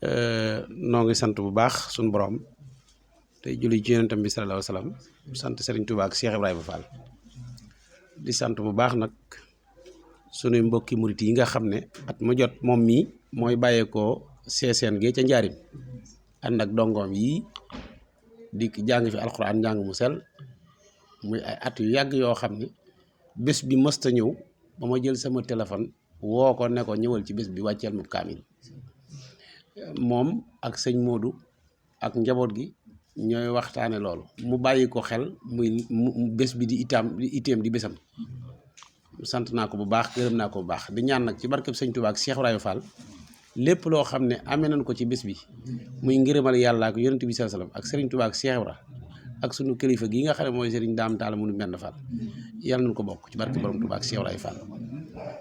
noo ngi sant bu baax suñu borom tey julli ci yonentam bi sallallahu alayhi wasallam sant Serigne Touba ak Cheikh Ibrahima Fall di sant bu baax nag sunuy mbokki murit yi nga xam ne at mu jot moom mii mooy bàyyeekoo seeseen gee ca njaarim ànd ak dongoom yi di jàng fi alxuraan njàng mu sel muy ay at yu yàgg yoo xam ne bés bi mësta ñëw ba ma jël sama téléphone woo ko ne ko ñëwal ci bés bi wàcceel mu kaamil moom ak sëñ Modou ak njaboot gi ñooy waxtaane loolu mu bàyyi ko xel muy bés bi di iteem di bésam sant naa ko bu baax gërëm naa ko bu baax di ñaan nag ci barkeb sëñ Touba ak Cheikh Ibrahima Fall lépp loo xam ne amee nañ ko ci bés bi muy ngërëmal yàlla ak yonent bi sallallahu alayhi wasallam ak Serigne Touba ak Cheikh Ibrahima ak sunu kilifa gi nga xam ne mooy Serigne Dame Talla Modou Mbenda Fall yàlla nañ ko bokk ci barke borom Touba ak Cheikh Ibrahima Fall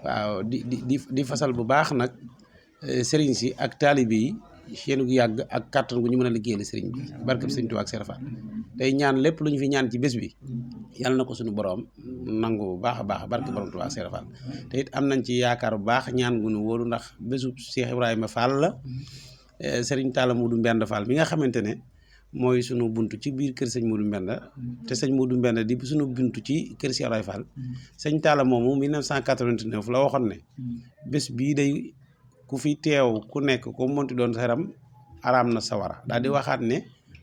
waaw di fasal bu baax nag Serigne si ak taalibe yi seenu yàgg ak kàttan gu ñu mën a liggéeyal Serigne bi barke bi Serigne Touba ak Cheikh Fall tey ñaan lépp lu ñu fi ñaan ci bés bi yàlla na ko suñu borom nangu bu baax a baax barke borom Touba ak Cheikh Fall te it am nañ ci yaakaar bu baax ñaan gu ñu wóolu ndax bésu Cheikh Ibrahima Fall la Serigne Talla Modou Mbenda Fall mi nga xamante ne mooy sunu buntu ci biir kër sëñ Modou Mbenda te sëñ Modou Mbenda di sunu buntu ci kër Cheikh Ibrahima Fall sëñ Talla moomu 1989 la waxoon ne bés bii day ku fi teew ku nekk ko monti doon xeram araam na sawara daal di waxaat ne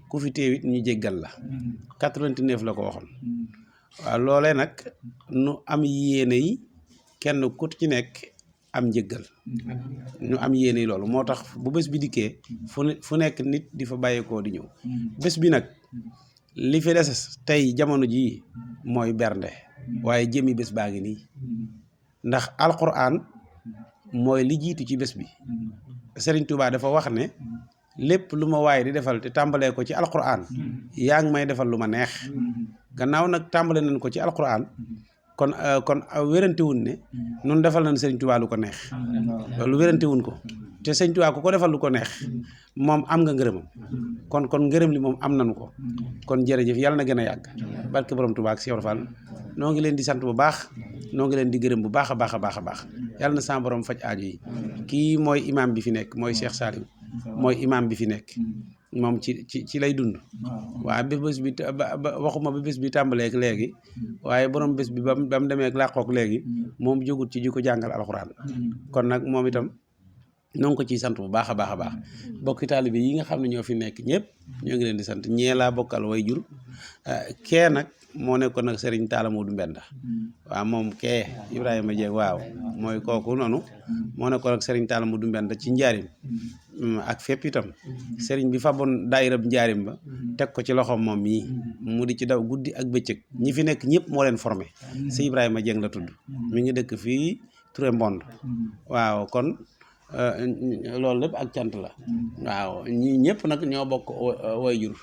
ku fi teew it ñu jéggal la 89 la ko waxoon waaw loolee nag nu am yéene yi kenn ku ci nekk am njéggal ñu am yéene yi loolu moo tax bu bés bi dikkee fu nekk nit di fa bàyyeekoo di ñëw bés bi nag li fi des tey jamono jii mooy bernde waaye jëmi bés baa ngi nii ndax alquran mooy li jiitu ci bés bi Serigne Touba dafa wax ne lépp lu ma waaye di defal te tàmbalee ko ci alquran yaa ngi may defal lu ma neex gannaaw nag tàmbale nañ ko ci alquran kon wérantewun ne nun defal nañ Serigne Touba lu ko neex loolu wérantewun ko te Serigne Touba ku ko defal lu ko neex moom am nga ngërëmam kon ngërëm li moom am nañu ko kon jërëjëf yàlla na gën a yàgg barke borom Touba ak Cheikh Fall noo ngi leen di sant bu baax noo ngi leen di gërëm bu baax a baax a baax a baax yàlla na sa borom faj aajo yi kii mooy imam bi fi nekk mooy Cheikh Salim mooy imam bi fi nekk moom ci lay dund waaye ba bés bi waxuma ba bés bi tàmbaleek léegi waaye borom bés bi ba mu demee làqook léegi moom jógut ci di ko jàngal alxuraan kon nag moom itam noo ngi ko ciy sant bu baax a baax a baax bokki taalibe yi nga xam ne ñoo fi nekk ñëpp ñoo ngi leen di sant ñee laa bokkal way jur kee nag moo nekkoon nag Serigne Talla Modou Mbenda waaw moom kee Ibrahima Dieng waaw mooy kooku noonu moo nekkoon nag Serigne Talla Modou Mbenda ci njaarim ak fépp itam Serigne bi faboon daayira njaarim ba teg ko ci loxoom moom mii mu di ci daw guddi ak bëccëg ñi fi nekk ñëpp moo leen formé si Ibrahima Dieng la tudd mi ngi dëkk fii Touré Mbond waaw kon loolu lépp ak cant la waaw ñii ñëpp nag ñoo bokk way jur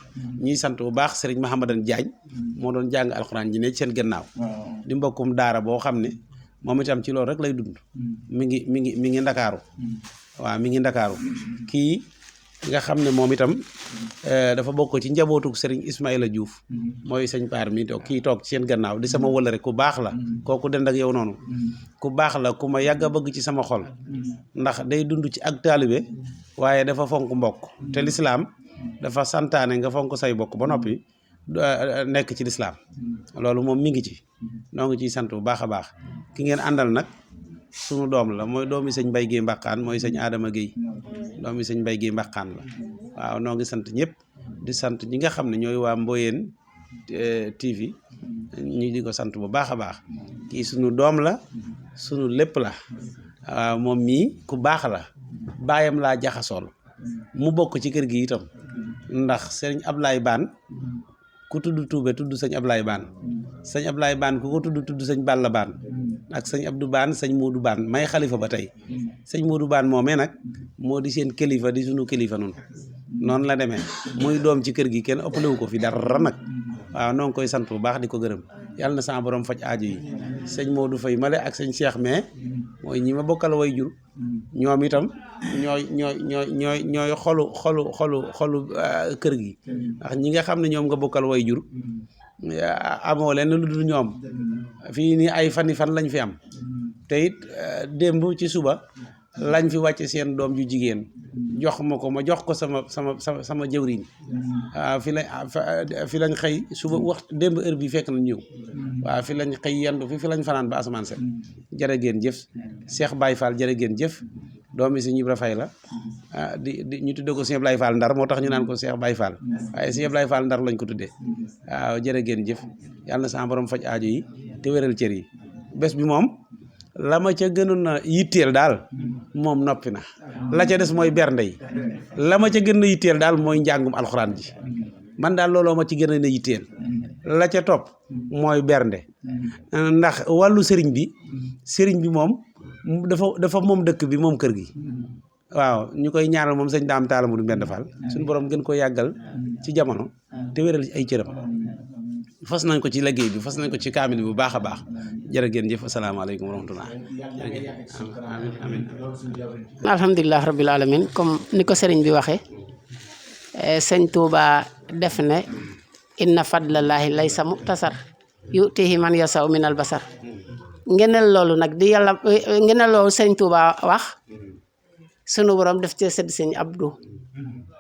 ñiy sant bu baax Serigne Mahamadan Diagne moo doon jàng alxuraan ji ne ci seen gannaaw di mbokkum daara boo xam ne moom itam ci loolu rek lay dund mi ngi ndakaaru waaw mi ngi ndakaaru kii nga xam ne moom itam dafa bokk ci njabootuk Serigne Ismaïla Diouf mooy sëñ Paar mi toog kii toog ci seen gannaaw di sama wëllëre ku baax la kooku dend ak yow noonu ku baax la ku ma yàgg a bëgg ci sama xol ndax day dund ci ak taalibe waaye dafa fonk mbokk te lislaam dafa santaane nga fonk say bokk ba noppi nekk ci lislaam loolu moom mi ngi ci noo ngi ciy sant bu baax a baax ki ngeen àndal nag sunu doom la mooy doomi sëñ Mbaye Guèye Mbakkaan mooy sëñ Adama Guèye doomi sëñ Mbaye Guèye Mbakkaan la waaw noo ngi sant ñëpp di sant ñi nga xam ne ñooy waa Mboyeen TV ñi di ko sant bu baax a baax kii sunu doom la sunu lépp la waaw moom mii ku baax la baayam laa jaxasool mu bokk ci kër gi itam ndax sëñ Ablaye Baan ku tudd Tuube tudd sëñ Ablaye Baan sëñ Ablaye Baan ku ko tudd sëñ Balla Baan ak sëñ Abdou Baan sëñ Modou Baan may xalifa ba tey sëñ Modou Baan moomee nag moo di seen kilifa di sunu kilifa noonu la demee muy doom ci kër gi kenn ëppalewu ko fi dara nag waaw noo ngi koy sant bu baax di ko gërëm yàlla na sa borom faj aajo yi sëñ Modou Faye male ak sëñ Cheikh mais mooy ñi ma bokkal way jur ñoom itam ñooy xolu kër gi ndax ñi nga xam ne ñoom nga bokkal way jur amoo leen lu dul ñoom fii nii ay fan lañ fi am te it démb ci suba lañ fi wàcce seen doom ju jigéen jox ma ko ma jox ko sama jëwriñ waaw fi lañ xëy suba wax démb heure bi fekk na ñëw waaw fi lañ xëy yendu fi lañ fanaan ba asamaan set jërë ngeen jëf Cheikh Baye Fall jërë ngeen jëf doomi si Ibra Faye la di ñu tuddee ko Cheikh Baye Fall Ndar moo tax ñu naan ko Cheikh Baye Fall waaye Cheikh Baye Fall Ndar lañ ko tuddee waaw jërë ngeen jëf yàlla na sama borom faj aajo yi te wéral cër yi bés bi moom la ma ca gënoon a yitteel daal moom noppi na la ca des mooy bernde yi la ma ca gën a yitteel daal mooy njàngum alxuraan ji man daal looloo ma ci gën a yitteel la ca topp mooy bernde ndax wàllu sëriñ bi moom dafa moom dëkk bi moom kër gi waaw ñu koy ñaanal moom sëñ Daam Taala mu du Mbend Fall suñu borom gën ko yàggal ci jamono te wéral ay cëram fas nañ ko ci liggéey bi fas nañ ko ci kaamil bi bu baax a baax jërë ngeen jëf asalaamaaleykum wa rahmatullah amiin alhamdulilah rabbil alamin comme ni ko sëriñ bi waxee sëñ Touba def ne inna fadlallahi laysa muxtasar yutihi man yasaw min al basar ngeneel loolu nag di yàlla ngeneel loolu sëñ Touba wax sunu borom def ci sëdd sëñ Abdou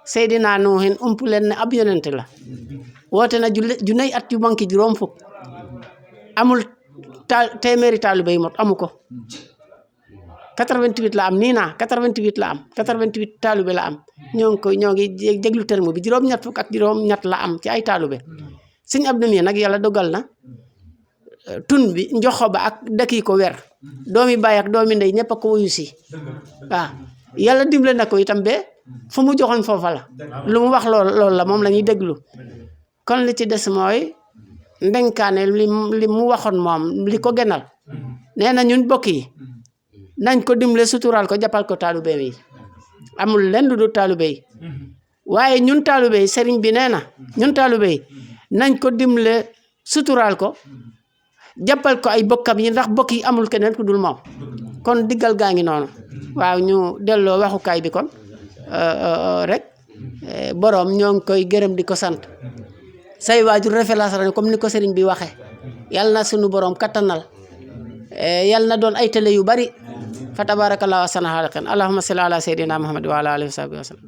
Seydina Nuuhin ump leen ne ab yonent la woote na junay at yu manki juróom fukk amul téeméeri taalibe yi mot amu ko 88 la am nii naa 88 la am 88 taalibe la am ñoo ngi déglu terme bi juróom-ñett fukk ak juróom-ñett la am ci ay taalibe sëñ Abdou mi nag yàlla dogal na tun bi njoxo ba ak dëkk yi ko wer doomi baay ak doomi ndey ñëpp a ko wuyu si waaw yàlla dimbale na ko itam be fu mu joxoon foofa la lu mu wax loolu la moom la ñuy déglu kon li ci des mooy ndenkaane li mu waxoon moom li ko gënal nee na ñun bokk yi nañ ko dimbale suturaal ko jàppal ko taalibe yi amul lenn lu dul taalibe yi waaye ñun taalibe yi sëriñ bi nee na ñun taalibe yi nañ ko dimbale suturaal ko jàppal ko ay bokkam yi ndax bokk yi amul keneen ku dul moom kon diggal gaa ngi noonu waaw ñu delloo waxukaay bi kon rek boroom ñoo ngi koy gërëm di ko sant say waajur référence la comme ni ko sëriñ bi waxee yàlla na sunu boroom kattanal yàlla na doon ay télé yu bari fa tabarakallahu wa sana xaaliqin allahumma salli ala sayyidina muhammad wa ala alihi wa sahbihi wa sallam